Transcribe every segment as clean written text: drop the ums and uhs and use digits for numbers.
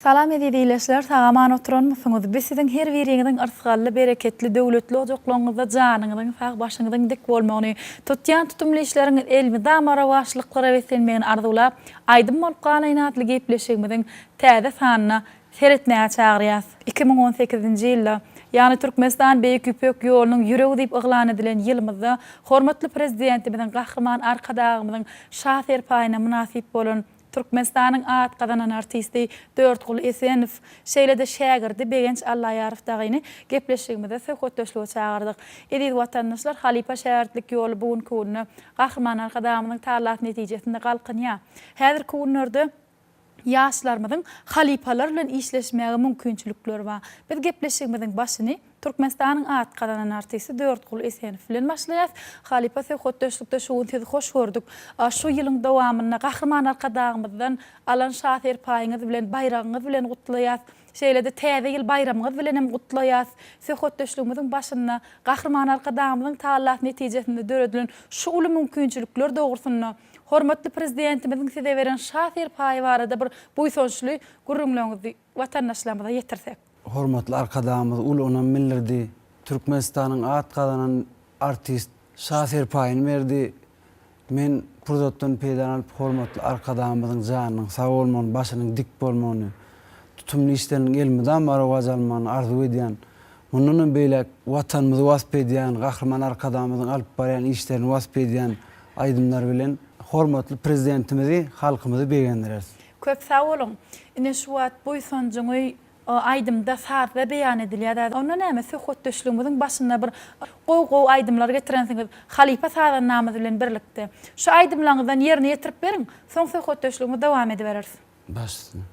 Salam eziz ildeşler sag-aman oturanmysyňyz biz siziň her biriňiziň yrsgally bereketli döwletli ojaklaryňyzda janyňyzyň sag başyňyzyň dik bolmagyny tutýan tutumly işleriňiz elmydama rowaçlyklara beslenmegini arzuwlap Aýdym bolup galaýyn atly gepleşigimiziň täze sanyna seretmäge çagyrýas. 2018-nji ýylda, ýagny Türkmenistan Beýik Ýüpek ýolunyň ýüregi diýip yglan edilen ýylymyzda hormatly Prezidentimiziň Gahryman Arkadagymyzyň Şa serpaýyna mynasyp bolan Türkmenistanyň at gazanan artisti Dörtguly Esenow, şeýle-de şägirdi Begenç Allaýarow dagyny gepleşigimize söhbetdeşlige çagyrdyk. Eziz watandaşlar, halypa-şägirtlik ýoly bu günki günde Gahryman Arkadagymyzyň tagallasy netijesinde galkynýar. Häzirki günlerde ýaşlarymyzyň halypalar bilen işleşmäge mümkinçilikleri bar. Biz gepleşigimiziň başyny Türkmenistanyň at gazanan artisti Dörtguly Esenow bilen başlaýas. Halypa söhbetdeşlikde şu gün sizi hoş gördük. Şu ýylyň dowamynda Gahryman Arkadagymyzdan alan şa serpaýyňyz bilen, baýragyňyz bilen gutlaýas. Şeýle-de Täze ýyl baýramyňyz bilen hem gutlaýas. Söhbetdeşligimiziň başynda Gahryman Arkadagymyzyň tagallasy netijesinde döredilen şu uly mümkinçilikler dogrusynda, hormatly Prezidentimiziň size beren şa serpaýy barada bir buýsançly gürrüňleriňizi watandaşlarymyza ýetirsek. Hormatly Arkadagymyz uly ynam bildirdi. Türkmenistanyň at gazanan artist şa serpaýyny berdi. Men pursatdan peýdalanyp hormatly Arkadagymyzyň janynyň sag bolmagyny, başynyň dik bolmagyny, tutumly işleriniň elmydama rowaç almagyny arzuw edýän. Mundan hem beýläk Watanymyzy wasp edýän, Gahryman Arkadagymyzyň alyp barýan işlerini wasp edýän aýdymlar bilen hormatly Prezidentimizi, halkymyzy begendireris. Köp sag boluň. Ine şu wagt buýsanjyňy aýdymda, sazda beýan edilýär zat. Onda näme söhbetdeşligimiziň başynda bir gowy gowy aýdymlar getirensiňiz halypa sazandamyz bilen birlikde. Şu aýdymlaryňyzdan ýerine ýetirip beriň, soň söhbetdeşligimizi dowam edibereris. Baş üstüne.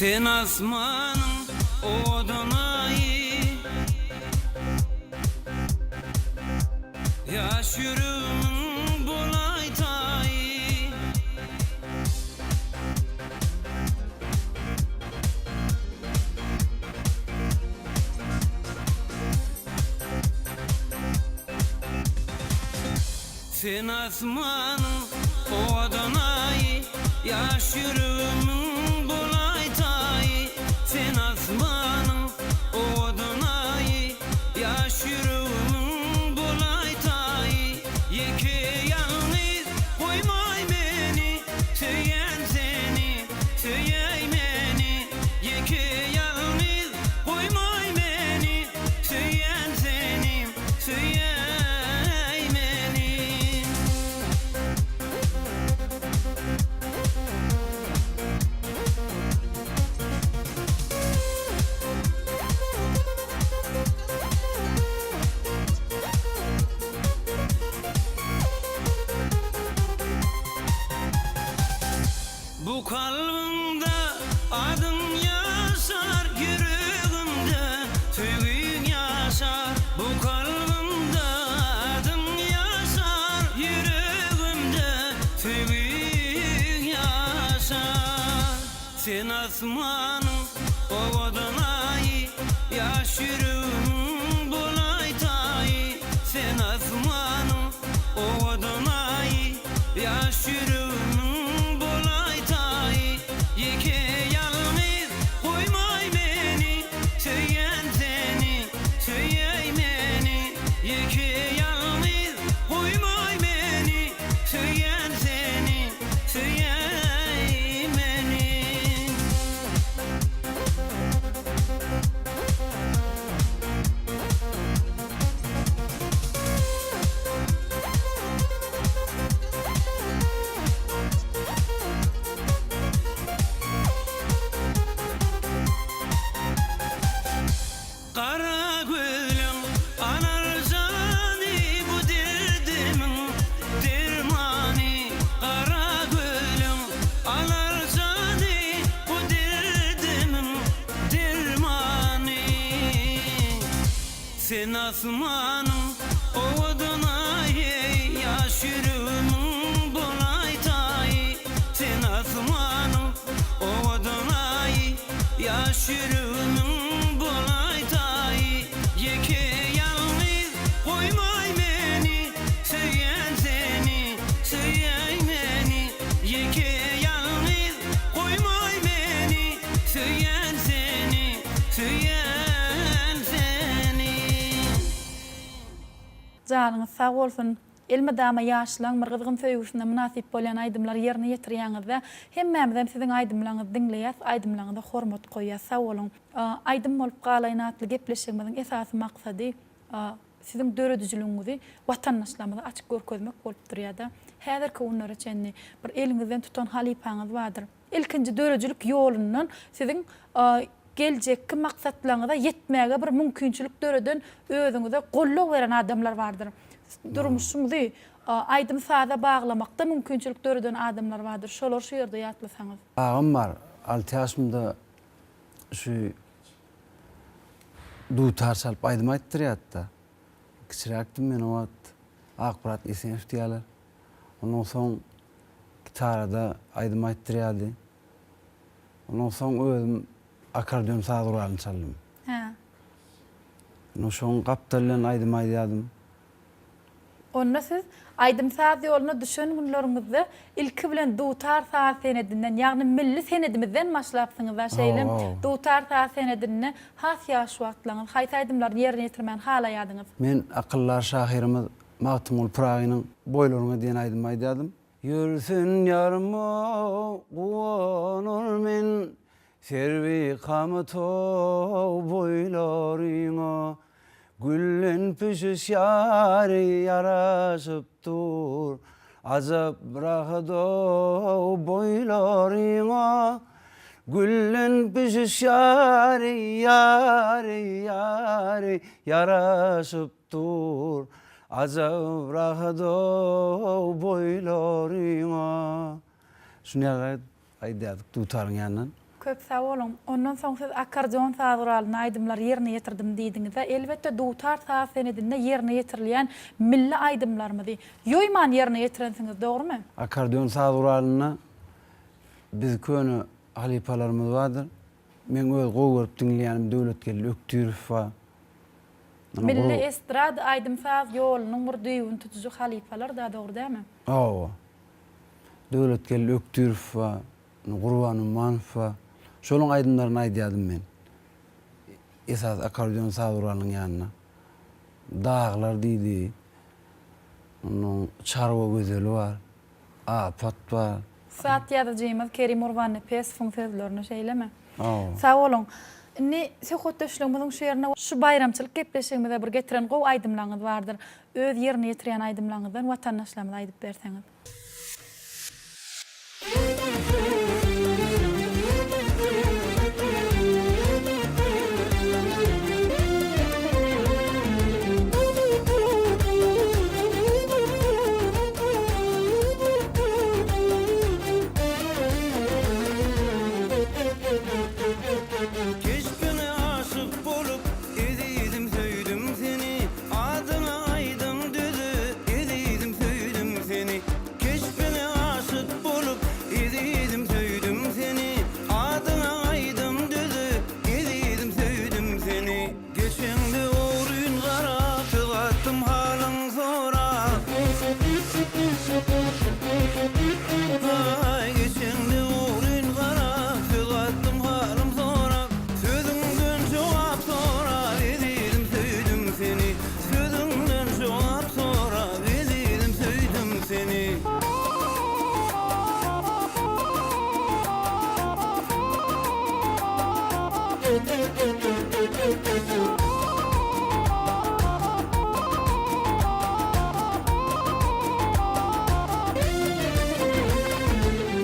Sen asmanyň owadan aýy Ýaş ýüregimiň bolaý taýy. Sen asmanyň owadan aýy, Ýaş ýüregimiň bolaý taýy. Sen asmanyň owadan aýy, Ýaş ýüregimiň bolaý taýy. Ýeke ýalňyz goýmaý meni, Söýýän seni, söýäý meni. Ýeke ýalňyz goýmaý meni, Söýýän seni, Söýäý meni. Bu kalbymda adyň ýaşar, ýüregimde söýgiň ýaşar. Bu kalbymda adyň ýaşar, ýüregimde söýgiň ýaşar. Sen asmanyň owadan aýy, ýaş ýüregimiň bolaý taýy. Sen asmanyň owadan aýy, ýaş ýüregimiň bolaý taýy. Ýeke ýalňyz goýmaý meni, söýýän seni, söýäý meni. Ýeke ýalňyz goýmaý meni, söýýän seni, söýäý meni. Gara gözleň alar jany bu derdimiň dermany Gara gözleň alar jany bu derdimiň dermany Sen asmanyň owadan aýy, Ýaş ýüregimiň bolaý taýy. Sen asmanyň owadan aýy, Ýaş ýüregimiň bolaý taýy. Ýeke ýalňyz goýmaý meni, Söýýän seni, söýäý meni. Ýeke ýalňyz goýmaý meni, Söýýän seni, söýýän seni. Janyňyz sag bolsun. Elmydama ýaşlaň bir gyzgyn söýgüsine mynasyp bolýan aýdymlary ýerine ýetirýäňizde hemmämizem siziň aýdymlaňyzy diňleýäs aýdymlaňyza hormat goýýas sag boluň. Aýdym bolup galaýyn atly gepleşigimiziň esasy maksady siziň döredijiligiňizi watandaşlarymyza açyk görkezmek bolup durýada. Häzirki günlere çenli bir eliňizden tutan halypaňyz bardyr. Ilkinji döredijilik ýolundan siziň geljekki maksatlaryňyza ýetmäge bir mümkinçilik döreden, özüňize goldaw beren adamlar bardyr. Durmuşyňyzy aýdym-saza baglamakda mümkinçilik döreden adamlar bardyr. Şolary şu ýerde ýatlasaňyz. Agam bar, alty ýaşymda şu dutar çalyp aýdym aýtdyrýardy-da. Kiçiräkdim men o wagt. Akmyrat Esenow diýýärler. Ondan soň gitarada aýdym aýtdyrýardy. Ondan soň özüm akkordeon saz guralyny çaldym. Hä. Ondan şoň gapdaly bilen aýdym aýdýardym. Onda siz aýdym-saz ýoluna düşen günleriňizde ilki bilen dutar saz senedinden, ýagny milli senedimizden başlapsyňyz-a, şeýle? Dutar saz senedinde has ýaş wagtlaryňyz haýsy aýdymlaryny ýerine ýetirmäni halaýardyňyz? Men akyldar şahyrymyz Magtymguly Pyragynyň Boýlaryňa diýen aýdymy aýdýardym. Ýörsün ýaryma guwanar men, Serwi kamat-ow boýlaryňa. Gülden pişiş ýary ýaraşyp dur, Ajap rahat-ow boýlaryňa. Gülden pişiş ýary, ýary, ýary ýaraşyp Dur, ajap rahat-ow boýlaryňa. Şuny ýaly aýdýardyk dutaryň ýanyndan. Köp sag boluň. Ondan soň siz akkordeon saz guralynda aýdymlary ýerine ýetirdim diýdiňiz-de, elbetde dutar saz senedinde ýerine ýetirilýän milli aýdymlarymyzy ýoýman ýerine ýetirensiňiz, dogrumy? Akkordeon saz guralynda biz köne halypalarymyz bardyr. Meň öz gowy görüp diňleýänim Döwletgeldi Ökdirow bar. Milli estrada aýdym-saz ýolunyň bir düýbüni tutujy halypalar-da, dogry dälmi? Hawa. Döwletgeldi Ökdirow bar. Gurban Ummanow bar. Şolaň aýdymlaryny aýdýardym men. Esasy akkordeon saz guralynyň ýanynda. Daglar diýdi. Onnoň Çarwa gözeli bar. Apat bar. Ussat ýazyjymyz Kerim Gurbannepesowyň sözlerine şeýlemi? Hawa. Sag boluň. Indi söhbetdeşligimiziň şu ýerine şu baýramçylyk gepleşigimize bir getiren gowy aýdymlaryňyz bardyr. Öz ýerine ýetirýän aýdymlaryňyzdan watandaşlarymyza aýdyp berseňiz. Keşbiňe aşyk bolup, ezizim söýdüm seni, Adyňa aýdym düzüp, ezizim söýdüm seni. Keşbiňe aşyk bolup, ezizim söýdüm seni, Adyňa aýdym düzüp, ezizim söýdüm seni. Geçeňde ogryn garap, söz gatdym halyň sorap. Aý, geçeňde ogryn garap, söz gatdym halym sorap. Sözüňden jogap sorap, ezizim söýdüm seni. Sözüňden jogap sorap, ezizim söýdüm seni.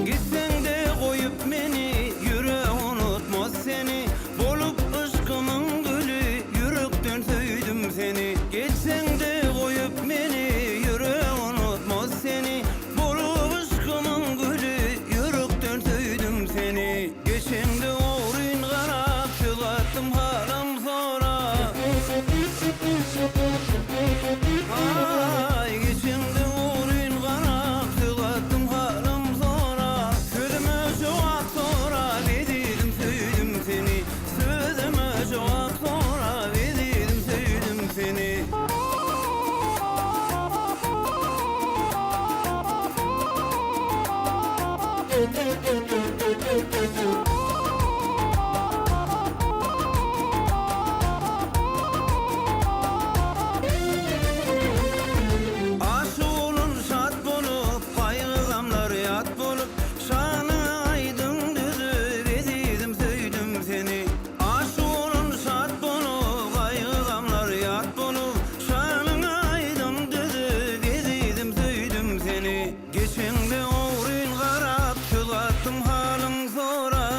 Gitseň-de goýup meni, ýürek unutmaz seni. Bolup yşkymyň güli, ýürekden söýdüm seni. Gitseň-de goýup meni, ýürek unutmaz seni. Bolup yşkymyň güli, ýürekden söýdüm seni. Geçeňde ogryn garap, söz gatdym halam sorap. Aý, geçeňde ogryn garap, söz gatdym halam sorap. Sözüme jogap sorap, ezizim söýdüm seni. Sözüme jogap sorap, ezizim söýdüm seni. Aşyk bolan şat bolup, gaýgy-gamlar ýat bolup, Şanyňa aýdym düzüp, ezizim söýdüm seni. Aşyk bolan şat bolup, gaýgy-gamlar ýat bolup, Şanyňa aýdym düzüp, ezizim söýdüm seni. Geçeňde ogryn garap, söz gatdym halyň sorap.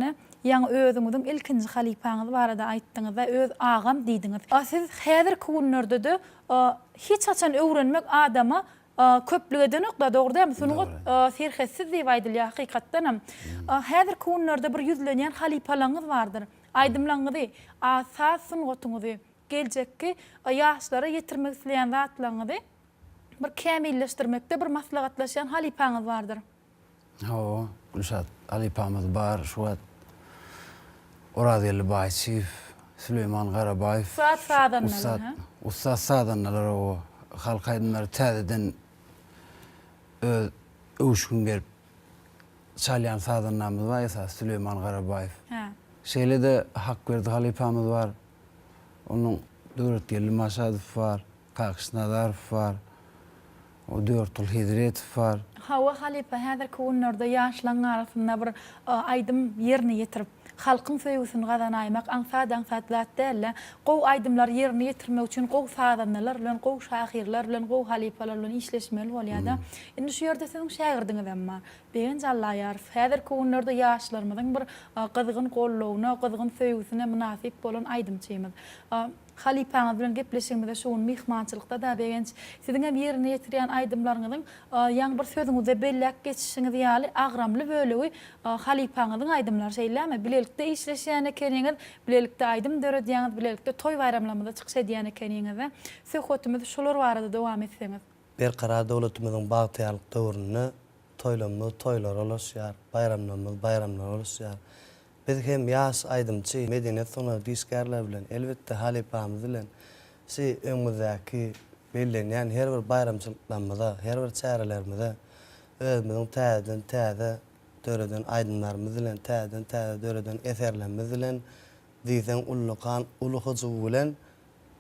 ýerinde ýaňy özüňiziň ilkinji halypaňyz barada aýtdyňyzda, öz agam diýdiňiz. A siz häzirki günlerde-de hiç haçan öwrenmek adama köplük edenok-da, dogry dälmi? Sungat serhetsiz diýip aýdylýar hakykatdanam. Häzirki günlerde bir ýüzlenýän halypalaryňyz bardyr. Aýdymlaryňyzy, saz sungatyňyzy, geljekki ýaşlara ýetirmek isleýän zatlaryňyzy bir kämilleşdirmekde bir maslahatlaşýan halypaňyz bardyr. Hawa, Gülşat halypamyz bar, şu wagt Orazgeldi Baýçyýew, Süleýman Garabaýew. Ussat sazandalar, hä? Ussat sazandalar, hawa. Halk aýdymlary täzeden öz öwüşgin berip çalýan sazandamyz bar esasy Süleýman Garabaýew. Hä. Şeýle-de Hakberdi halypamyz bar. Onuň Döwletgeldi Maşadow bar. Kakyş Nazarow bar. O Dörtgül Hezretow bar. Hawa halypa häzirki günlerde ýaşlaň arasynda bir aýdym ýerine ýetirip halkyň söýgüsini gazanaýmak aňsat aňsat zat dälde gowy aýdymlary ýerine ýetirmek üçin gowy sazandalar bilen gowy şahyrlar bilen gowy halypalar bilen işleşmeli bolýada indi şu ýerde siziň şägirdiňizem bar Begenç Allaýarow häzirki günlerde ýaşlarymyzyň bir gyzgyn goldawyna gyzgyn söýgüsine mynasyp bolan aýdymçymyz Halypaňyz bilen gepleşigimize şu gün myhmançylykda-da Begenç, siziňem ýerine ýetirýän aýdymlaryňyzyň ýaňy bir sözüňizde belläp geçişiňiz ýaly agramly bölegi halypaňyzyň aýdymlary şeýlemi? Bilelikde işleşýän ekeniňiz, bilelikde aýdym döredýäňiz, bilelikde toý-baýramlarymyzda çykyş edýän ekeniňiz-de. Söhbetimizi şular barada dowam etseňiz. Berkarar döwletimiziň bagtyýarlyk döwründe toýlarymyz toýlara ulaşýar, baýramlarymyz baýramlara ulaşýar. Biz hem ýaş aýdymçy, medeniýet sungat işgärleri bilen, elbetde, halypamyz bilen şi öňümizdäki bellenýän her bir baýramçylyklarymyza, her bir çärelerimize özümiziň täzeden täze döreden aýdymlarymyz bilen, täzeden täze döreden eserlerimiz bilen diýseň ullakan uly hyjuw bilen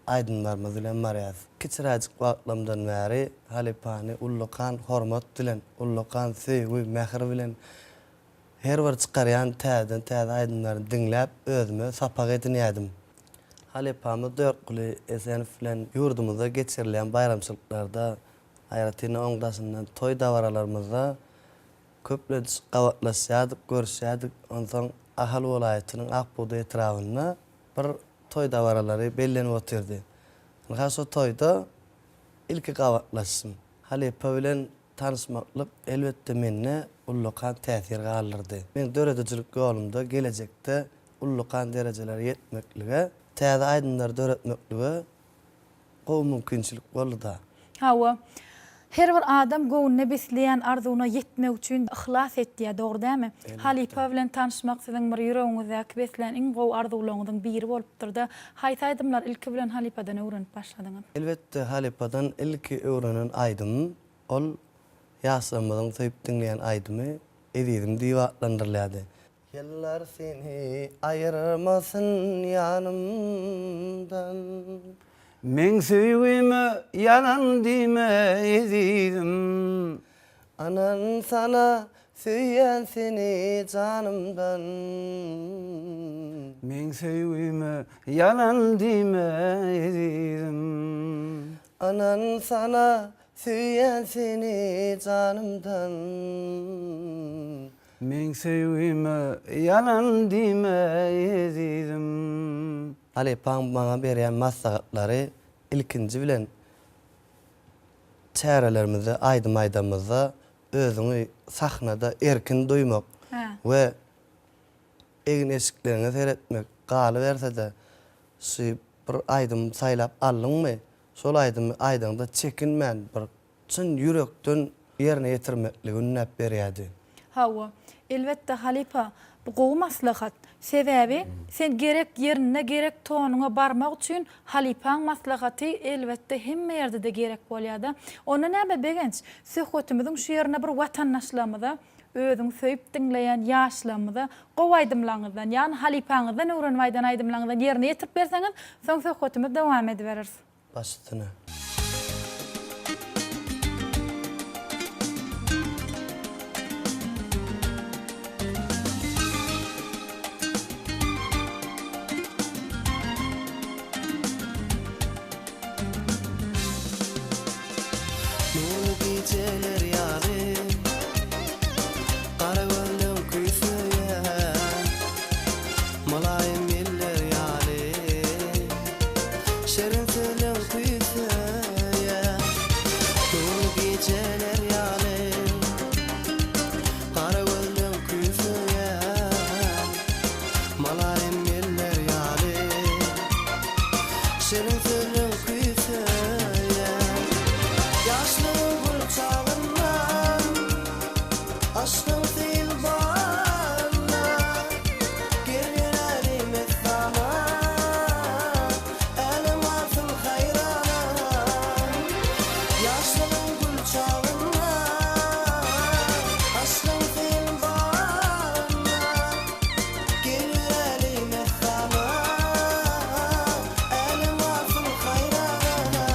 aýdymlarymyz bilen barýas. Kiçiräjik wagtlarymdan bäri halypany ullakan hormat bilen, ullakan söýgi, mähir bilen Her bir çykarýan täzeden-täze aýdymlaryny diňläp, özüme sapak edinýärdim. Halypamyz Dörtguly Esenow bilen ýurdumyzda geçirilýän baýramçylyklarda, aýratyn-da oň daşyndan toý dabaralarymyzda köplenç gabatlaşýardyk, görüşýärdik. Onsoň Ahal welaýatynyň Ak bugdaý etrabynda bir toý dabaralary bellenip otyrdy. Ynha şo toýda ilki gabatlaşdym. Halypa bilen Tanyşmaklyk, elbetde, mende ullakan täsir galdyrdy. Meň döredijilik ýolumda gelejekde ullakan derejelere ýetmeklige, täze aýdymlary döretmeklige gowy mümkinçilik boldy-da. Hawa. Her bir adam göwnüne besleýän arzuwyna ýetmek üçin yhlas etýär, dogry dälmi? Halypa bilen tanyşmak siziň bir ýüregiňizdäki beslän iň gowy arzuwlaryňyzyň biri bolupdyr-da. Haýsy aýdymlary ilki bilen halypadan öwrenip başladyňyz? Elbetde, halypadan ilki öwrenen aýdymym ol ýaşlarymyzyň söýüp diňleýän aýdymy Ezizim diýip atlandyrylýardy. Ýyllar seni aýyrmasyn ýanymdan. Meň söýgime ýalan diýme ezizim. Ynan sana söýýän seni janymdan. Meň söýgime ýalan diýme ezizim. Ynan sana söýýän seni janymdan. Meň söýgime ýalan diýme ezizim. Halypaň maňa berýän maslahatlary ilkinji bilen çärelerimizde aýdym aýdamyzda özüňi sahnada erkin duýmak we egin-eşikleriňe seretmek, galyberse-de, şu bir aýdymy saýlap aldyňmy, şol aýdymy aýdaňda çekinmän bir çyn ýürekden ýerine ýetirmekligi ündäp berýärdi. Hawa, elbetde halypa, bu gowy maslahat. Sebäbi, sen gerek ýerinde gerek tonuňa barmak üçin halypaň maslahaty elbetde hemme ýerde-de gerek bolýada. Onda näme Begenç, söhbetimiziň şu ýerinde bir watandaşlarymyza, özüň söýüp diňleýän ýaşlarymyza gowy aýdymlaryňyzdan, ýagny halypaňyzdan öwrenip aýdan aýdymlaryňyzdan ýerine ýetirip berseňiz, soň söhbetimizi dowam edibereris. Baş üstüne. Nurly gijeler ýaly, Gara gözleň küýseýän. Şirin sözleň küýseýän Nurly gijeler ýaly Gara gözleň küýseýän Mylaýym eller ýaly Şirin sözleň küýseýän Ýaşlygyň gül çagyndan Aşkyň sil bagynda Gel ýöräli messana Älem galsyn haýrana Ýaşlygyň gül çagynda Aşkyň sil bagynda Gel ýöräli messana Älem galsyn haýrana.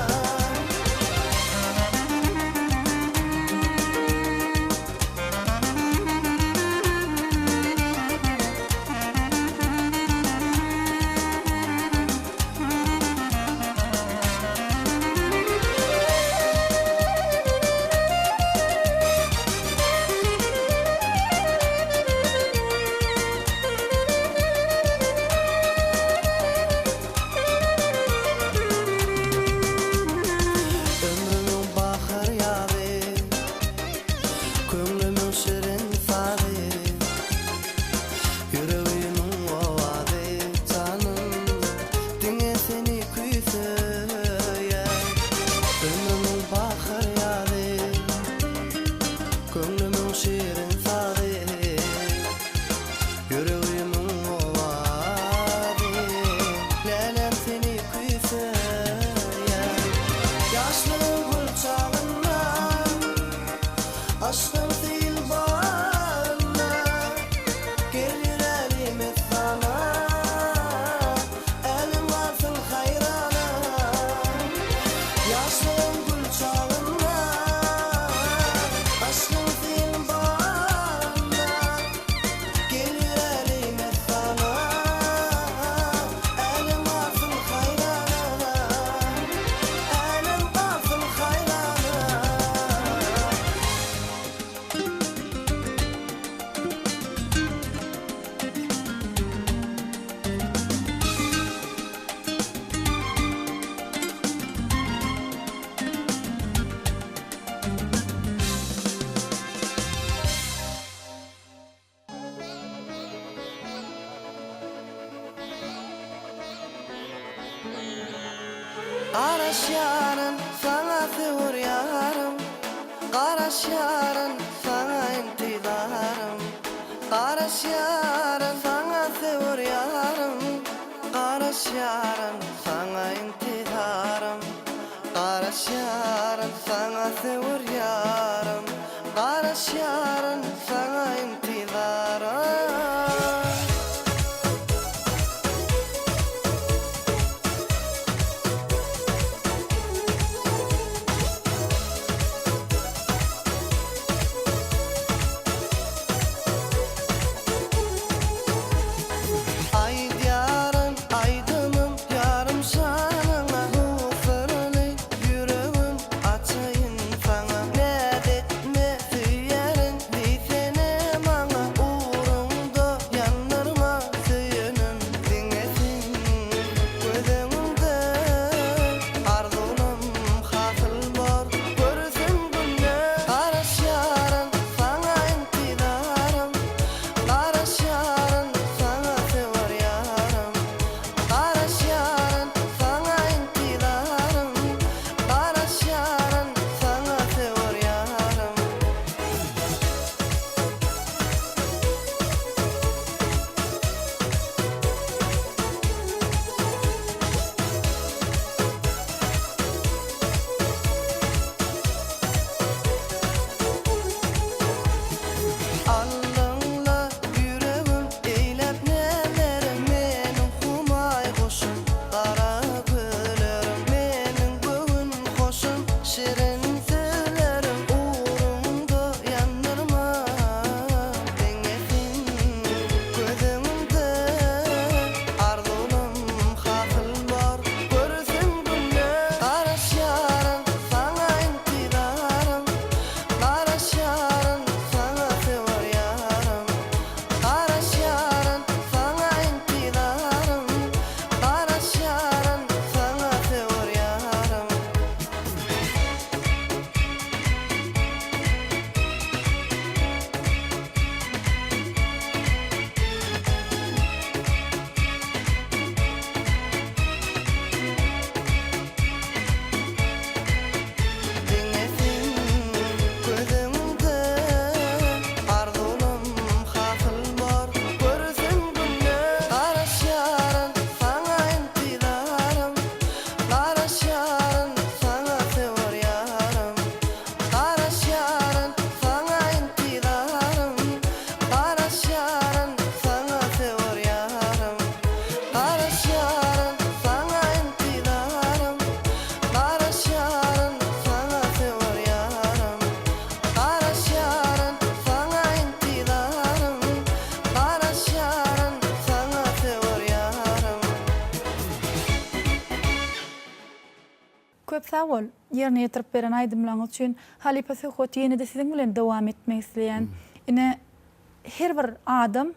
Ömrümiň bahar ýazy, Köňlümiň şirin sazy, Ýüregimiň owazy, Janym, diňe seni küýseýän. Ömrümiň bahar ýazy, Köňlümiň şirin sazy. Ýüregimiň owazy, Läläm seni küýseýän. Ýaşlygyň gül çagynda, Aşkyň sil bagynda, Gel ýöräli messana, Älem galsyn haýrana. Ýaşlygyň gül çagynda, Aşkyň sil bagynda, Gel ýöräli messana, Älem galsyn haýrana, Älem galsyn haýrana. Garaşýaryn saňa söwer ýarym Garaşýaryn saňa intizarym Garaşýaryn saňa söwer ýarym Garaşýaryn saňa intizarym Garaşýaryn saňa söwer ýarym Garaşýaryn saňa intizarym. Aýdýaryn aýdymym ýarym şanyňa Bu syrly ýüregim açaýyn saňa. Köp sag bol, ýerine ýetirip beren aýdymlaryňyz üçin. Halypa söhbeti ýene-de siziň bilen dowam etmek isleýän. Ine, her bir adam,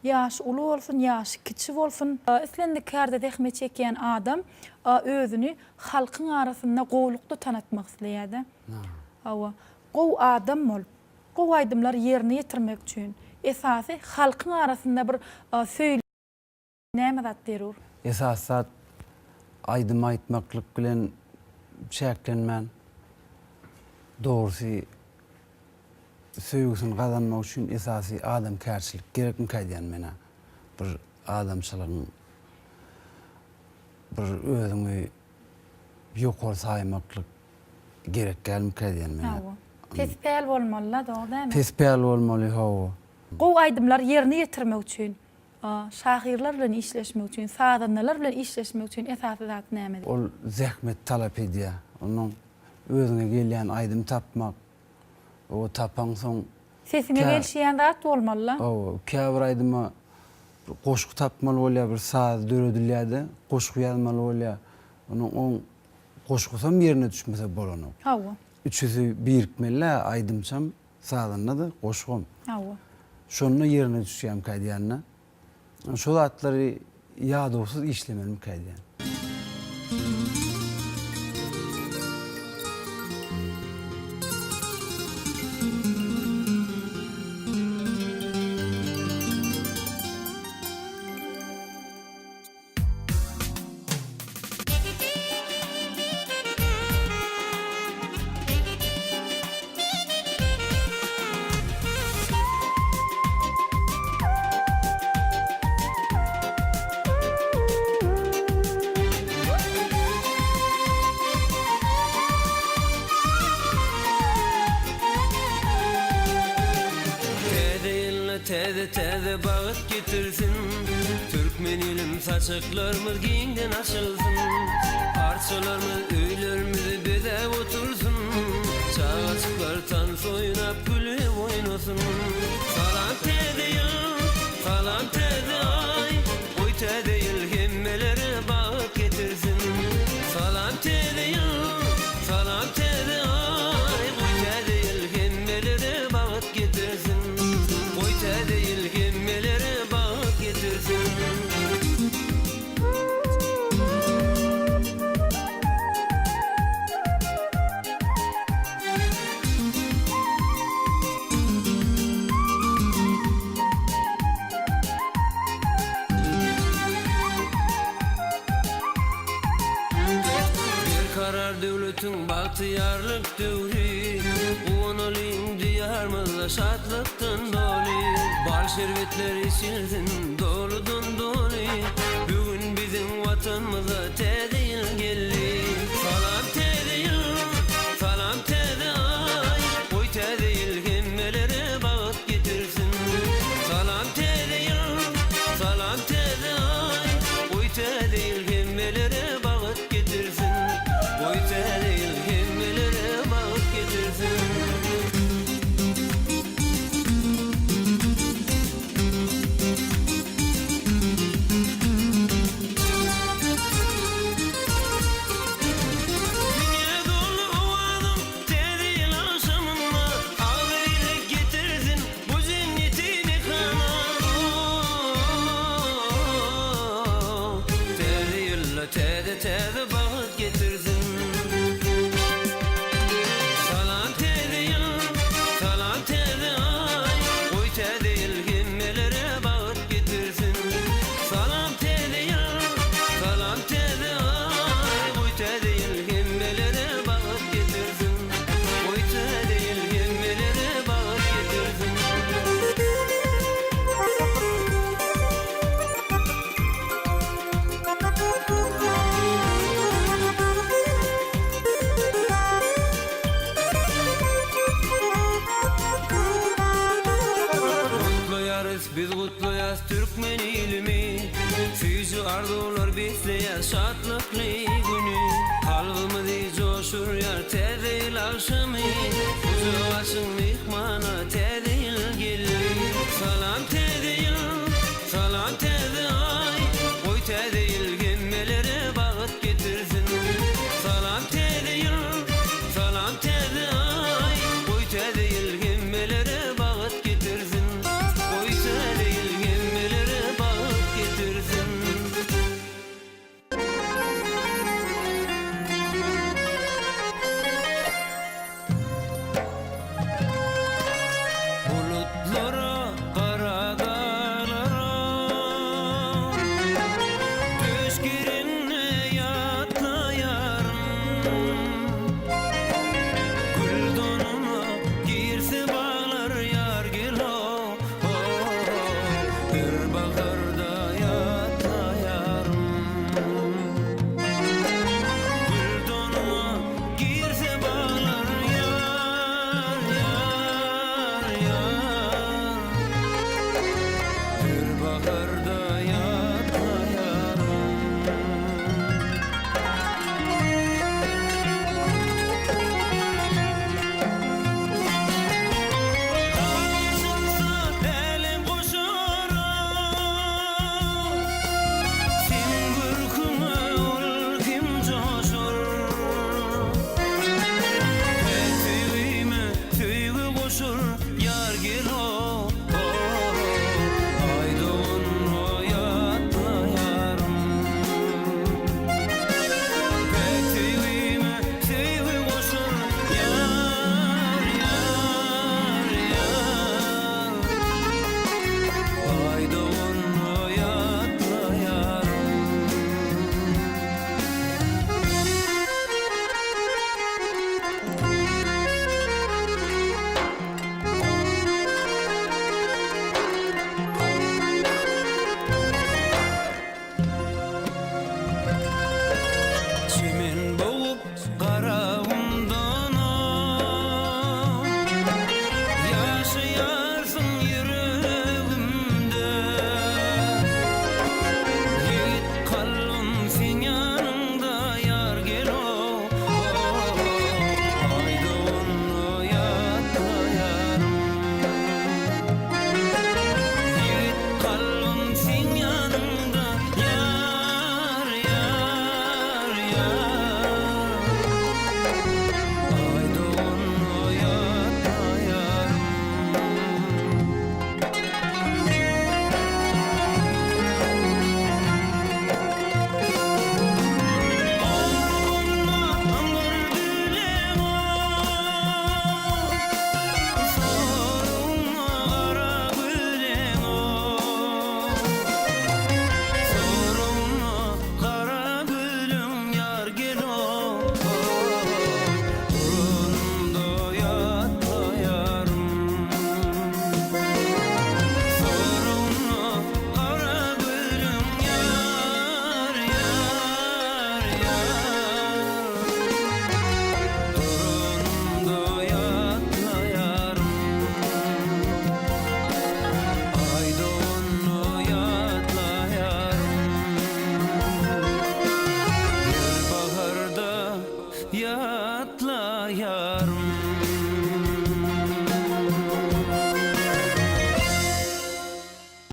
ýaşy uly bolsun, ýaşy kiçi bolsun, islendik kärde zähmet çekýän adam özüni halkyň arasynda gowulykda tanatmak isleýär-de. Hawa, gowy adam bolup, gowy aýdymlary ýerine ýetirmek üçin, esasy halkyň arasynda bir söýli Näme zat zerur? Esasy zat aýdym aýtmaklyk bilen çäklenmän, dogrusy söýgüsini gazanmak üçin esasy adamkärçilik gerekmikä diýýän men-ä. Bir adamçylygyň bir özüňi ýokary saýmaklyk gerek dälmikä diýýän men-ä. Hawa. Pespäl bolmaly-la, dogry dälmi? Pespäl bolmaly, hawa. Gowy aýdymlary ýerine ýetirmek üçin Şahyrlar bilen işleşmek üçin, sazandalar bilen işleşmek üçin esasy zat näme? Ol zähmet talap edýär. Onnoň özüňe gelýän aýdym tapmak, o tapaňsoň Sesiňe gelişýän zat bolmaly-la. Hawa, käbir aýdyma bir goşgy tapmaly bolýar, bir saz döredilýär-de, goşgy ýazmaly bolýar. Onuň oň goşgusam ýerine düşmese bolanok. Hawa. Üçüsi birikmeli-ä, aýdymçam, Sazanda-da, goşgam. Hawa. Şonda ýerine düşýärmikä diýýän-de. Şo zatlary ýadawsyz işlemelimikä diýýän. Täze ýylda täze-täze bagt getirsin. Türkmen ilim saçaklarymyz giňden açylsyn. Arçalarymyz öýlerimizi bezäp otursyn. Çagajyklar tans oýnap gülüp oýnasyn. Salam täze ýyl, salam täze aý. Goý täze ýyl hemmelere bagt getirsin. Salam täze ýyl, salam täze aý. Goý täze ýyl hemmelere bagt getirsin. Goý täze ýyl hemmelere bagt getirsin. Berkarar döwletiň bagtyýarlyk döwri, Guwanalyň Diýarymyzda şatlykdan doly. Bal şerbetler içilsin doludan doly, Bu gün biziň Watanymyza Täze ýyl geldi. Salam Täze ýyl, salam Täze aý, Goý Täze ýyl hemmelere bagt getirsin. Salam Täze ýyl, salam Täze aý, Goý Täze ýyl hemmelere bagt getirsin. Goý Täze ýyl hemmelere bagt getirsin. Dünýä doly owazyň Täze ýyl agşamynda Agzybirlik getirsin bu jenneti mekana. Täze ýylda täze-täze bagt getirsin. Salam täze ýyl, salam täze aý, Goý täze ýyl hemmelere bagt getirsin. Salam täze ýyl, salam täze aý, Goý täze ýyl hemmelere bagt getirsin. Goý täze ýyl hemmelere bagt getirsin. Gutlaýarys biz gutlaýas türkmen ilimi Süýji arzuwlar besleýär şatlykly güni Kalbymyzy joşurýar täze ýyl agşamy Gujak açyň myhmana täze ýyl geldi Salam täze ýyl Salam täze aý, goý täze ýyl hemmelere bagt getirsin. Salam täze. Ýatlaýaryn.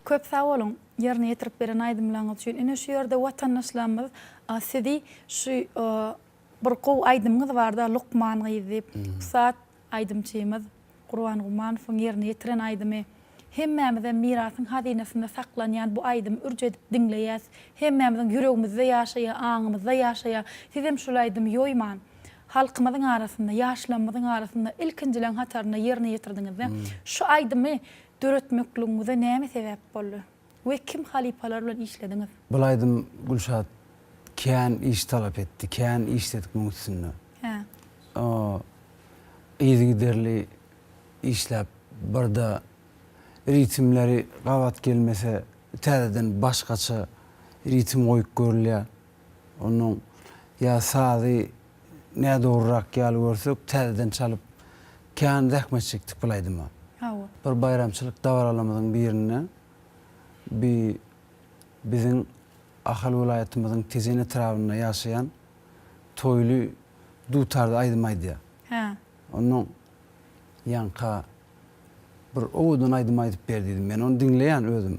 Köp sag boluň ýerine ýetirip beren aýdymlaryňyz üçin. Ine şu ýerde watandaşlarymyz sizi şu bir gowy aýdymyňyz barda Lukman gyz diýip ussat aýdymçymyz Gurban Gumanowyň ýerine ýetiren aýdymy. Hemmämizem mirasyň hazynasynda saklanýan bu aýdymy ürç edip diňleýäs. Hemmämiziň ýüregimizde ýaşaýar, aňymyzda ýaşaýar. Sizem şul aýdymy ýoýman, halkymyzyň arasynda, ýaşlarymyzyň arasynda ilkinjileň hatarynda ýerine ýetirdiňizde. Şu aýdymy döretmekligiňize näme sebäp boldy? We kim halypalar bilen işlediňiz? Bul aýdym Gülşat kän iş talap etdi, kän işledik muň üstünde. Hä. Yzygiderli işläp birde ritmleri gabat gelmese täzeden başgaça ritm goýup görülýär. Onnoň ýa sazy nädogryrak ýaly görsek täzeden çalyp kän zähmet çekdik bul aýdyma. Hawa. Bir baýramçylyk dabaralarymyzyň birinde bi biziň Ahal welaýatymyzyň Tejen etrabynda ýaşaýan Toýly dutarda aýdym aýdýar. Hä. Onnoň ýaňka bir owadan aýdym aýdyp ber diýdim. Men ony diňleýän özüm.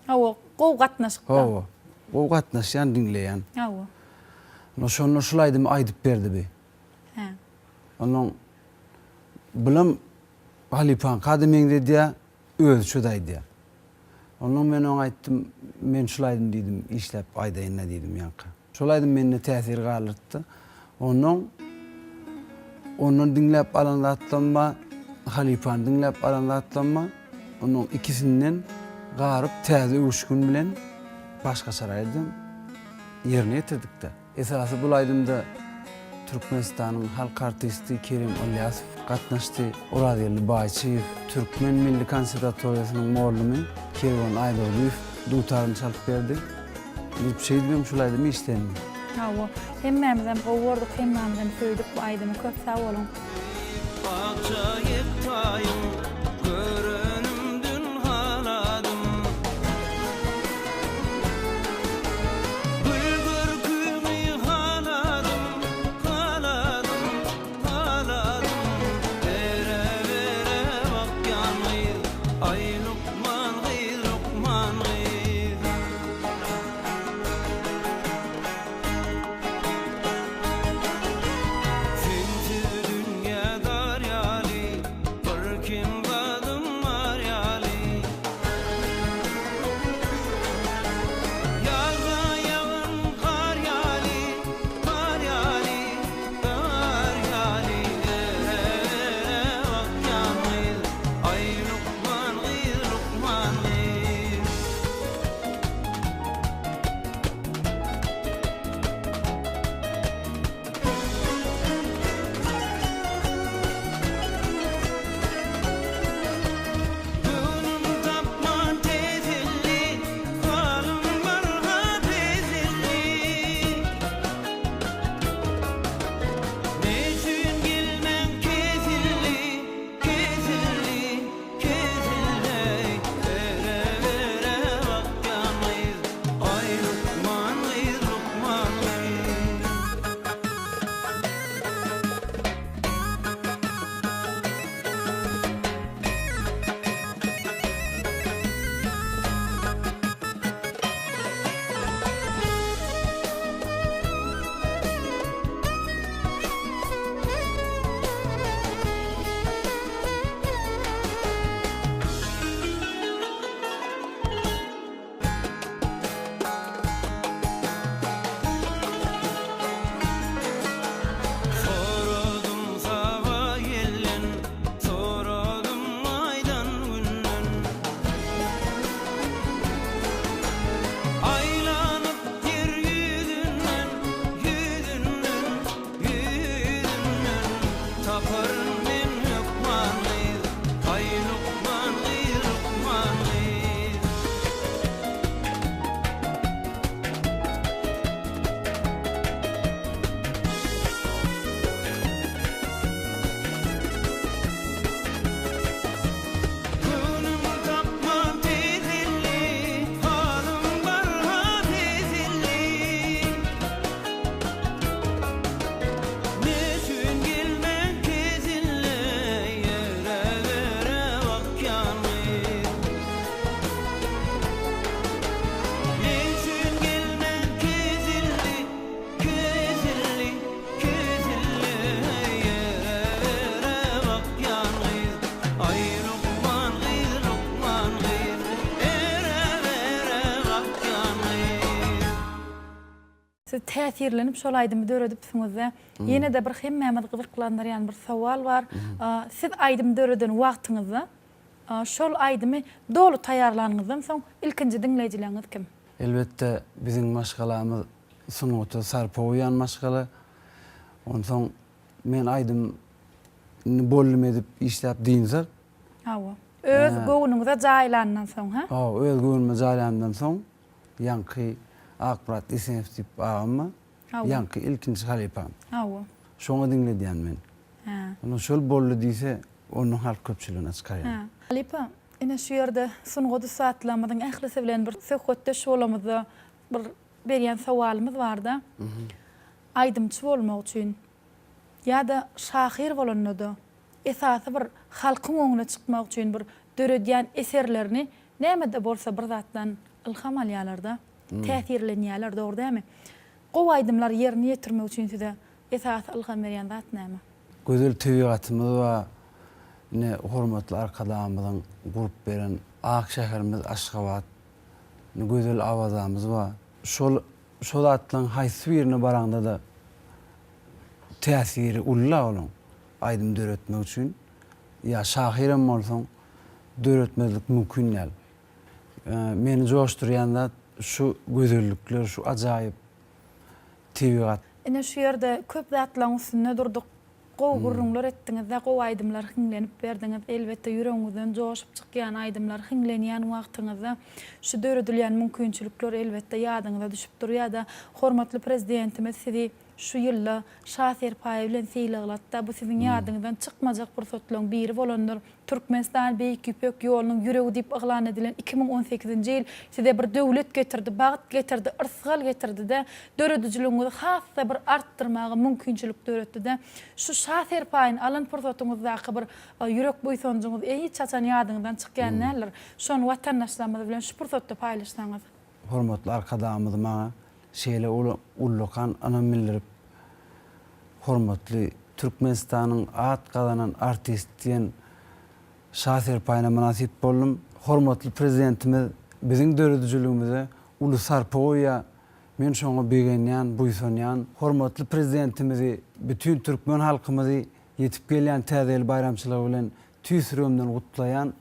Hawa, gowy gatnaşykda. Hawa, gowy gatnaşýan, diňleýän. Hawa. Onda şonda şul aýdymy aýdyp berdi bi. Hä. Onnoň bulam halypaňka-da meňzedýär, özüçe-de aýdýar. Onnoň men oňa aýtdym, men şul aýdym diýdim, işläp aýdaýyn-da diýdim ýaňka. Şol aýdym mende täsir galdyrtdy. Onnoň ondan diňläp alan zatlam bar, halypany diňläp alan zatlam bar. Onuň ikisinden garyp täze öwüşgin bilen başgaçarak edip ýerine ýetirdik-de. Esasy bul aýdymda Türkmenistanyň halk artisti Kerim Ylýasow gatnaşdy, Orazgeldi Baýçyýew, Türkmen milli konserwatoriýasynyň mugallymy Kerwen Aýdogdyýew dutaryny çalyp berdi. Diýip şeýdibem şul aýdym işlendi. Hawa, hemmämizem gowy gördük, hemmämizem söýdük bu aýdymy, köp sag boluň. Akja ýektaýyň görenimden haladym. Gül görküňi haladym, haladym, haladym. Bere-bere bakýan gyz, aý lukman gyz, lukman gyz. Sensiz dünýä dar ýaly, bir kim. Siz täsirlenip şol aýdymy döredipsiňiz-dä. Ýene-de bir hemmämizi gyzyklandyrýan bir sowal bar. Siz aýdym döreden wagtyňyzda şol aýdymy doly taýýarlanyňyzdan soň ilkinji diňleýjileriňiz kim? Elbetde, biziň maşgalamyz sungata sarpa goýýan maşgala. Onsoň men aýdym indi boldum edip işläp dynsak. Hawa. Öz göwnüňize jaýlandan soň, hä? Hawa, öz göwnüme jaýlandan soň Ýaňky Akmyrat Esenow diýip agam bar. Hawa. Ýaňky ilkinji halypam. Hawa. Şoňa diňledýän men. Hä. Ondan şol boldy diýse, ondan halk köpçüligine çykarýan. Hä. Halypa, ine şu ýerde sungat ussatlarymyzyň ählisi bilen bir söhbetdeş bolamyzda bir berýän sowalymyz bar-da. Aýdymçy bolmak üçin ýa-da şahyr bolanda-da esasy bir halkyň öňüne çykmak üçin bir döredýän eserlerini Näme-de bolsa bir zatdan ylham alýalar-da, täsirlenýärler, dogry dälmi? Gowy aýdymlary ýerine ýetirmek üçin size esasy ylham berýän zat näme? Gözel tebigatymyz bar. Ine, hormatly Arkadagymyzyň gurup beren ak şäherimiz Aşgabat, ine, gözel Awazamyz bar. Şol şo zatlaryň haýsy birine baraňda-da täsiri uly-la olaň aýdym döretmek üçin. Ýa şahyram bolsaň, döretmezlik mümkin däl. Meni joşdurýan zat şu gözellikler, şu ajaýyp tebigat. Ine şu ýerde köp zatlaryň üstünde durduk. Gowy gürrüňler etdiňiz-de, gowy aýdymlar hiňlenip berdiňiz. Elbetde ýüregiňizden joşup çykýan aýdymlar hiňlenýän wagtyňyzda şu döredilýän mümkinçilikler elbetde ýadyňyza düşüp durýar-da. Hormatly Prezidentimiz sizi Şu ýylda Şa serpaýy bilen sylaglatda, bu siziň ýadyňyzdan çykmajak pursatlaryň biri bolandyr. Türkmenistan Beýik Ýüpek ýolunyň ýüregi diýip yglan edilen 2018-nji ýyl size bir döwlet getirdi, bagt getirdi, yrsgal getirdi-de, döredijiligiňizi has-da bir artdyrmaga mümkinçilik döretdi-de. Şu Şa serpaýyny alan pursatyňyzdaky bir ýürek buýsanjyňyz hiç haçan ýadyňyzdan çykýan däldir. Şony watandaşlarymyz bilen şu pursatda paýlaşsaňyz. Hormatly Arkadagymyz maňa şeýle uly ullakan ynam bildirip, hormatly Türkmenistanyň at gazanan artisti diýen şa serpaýyna mynasyp boldum. Hormatly Prezidentimiz biziň döredijiligimize uly sarpa goýýar. Men şoňa begenýän, buýsanýan. Hormatly Prezidentimizi, bütin türkmen halkymyzy ýetip gelýän Täze ýyl baýramçylygy bilen tüýs ýüregimden gutlaýan.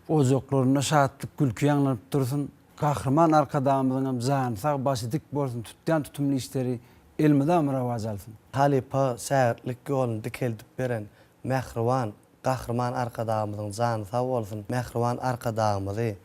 Ojaklarynda şatlyk gülki ýaňlanyp dursun. Gahryman Arkadagymyzyňam jany sag, başy dik bolsun, tutýan tutumly işleri elmydama rowaç alsyn. Halypa şägirtlik ýoluny dikeldip beren mähriban Gahryman Arkadagymyzyň jany sag bolsun! Mähriban Arkadagymyzy,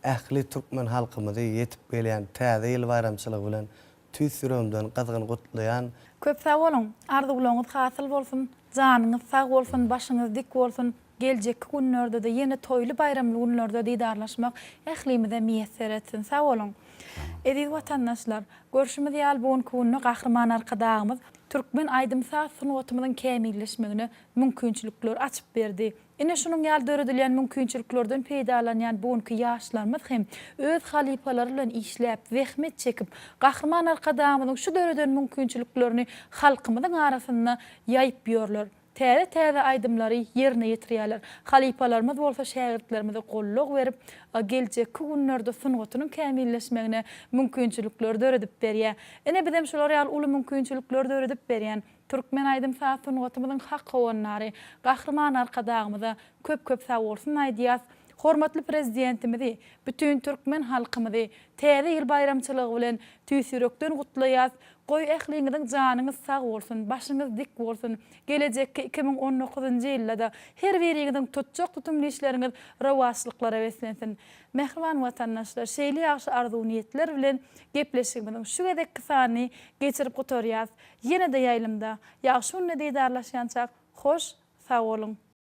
ähli türkmen halkymyzy ýetip gelýän Täze ýyl baýramçylygy bilen tüýs ýüregimden gyzgyn gutlaýan. Köp sag boluň! Arzuwlaryňyz hasyl bolsun! Janyňyz sag bolsun, başyňyz dik bolsun! Geljekki günlerde-de ýene toýly-baýramly günlerde didarlaşmak ählimize miýesser etsin. Sag boluň! Eziz watandaşlar! Görşümiz ýaly, bu günki günde Gahryman Arkadagymyz türkmen aýdym-saz sungatymyzyň kämilleşmegine mümkinçilikleri açyp berdi. Ine, şunuň ýaly döredilýän mümkinçiliklerden peýdalanýan bu günki ýaşlarymyz hem öz halypalary bilen işläp, zähmet çekip, Gahryman Arkadagymyzyň şu döreden mümkinçiliklerini halkymyzyň arasynda ýaýyp ýörler. Täze-täze aýdymlary ýerine ýetirýärler. Halypalarymyz bolsa şägirtlerimize goldaw berip, geljekki günlerde sungatynyň kämilleşmegine mümkinçilikleri döredip berýär. Ine bizem şular ýaly uly mümkinçilikleri döredip berýän türkmen aýdym-saz sungatymyzyň hak howandary Gahryman Arkadagymyza köp-köp sagbolsun aýdýas. Hormatly Prezidentimizi, bütin türkmen halkymyzy Täze ýyl baýramçylygy bilen tüýs ýürekden gutlaýas. Goý ähliňiziň janyňyz sag bolsun, başyňyz dik bolsun. Gelejekki 2019-njy ýylda-da her biriňiziň tutjak tutumly işleriňiz rowaçlyklara beslensin. Mähriban watandaşlar, şeýle ýagşy arzuw-niýetler bilen gepleşigimiziň şu gezekki sanyny geçirip gutarýas. Ýene-de ýaýlymda, ýagşy günde didarlaşýançak, hoş sag boluň!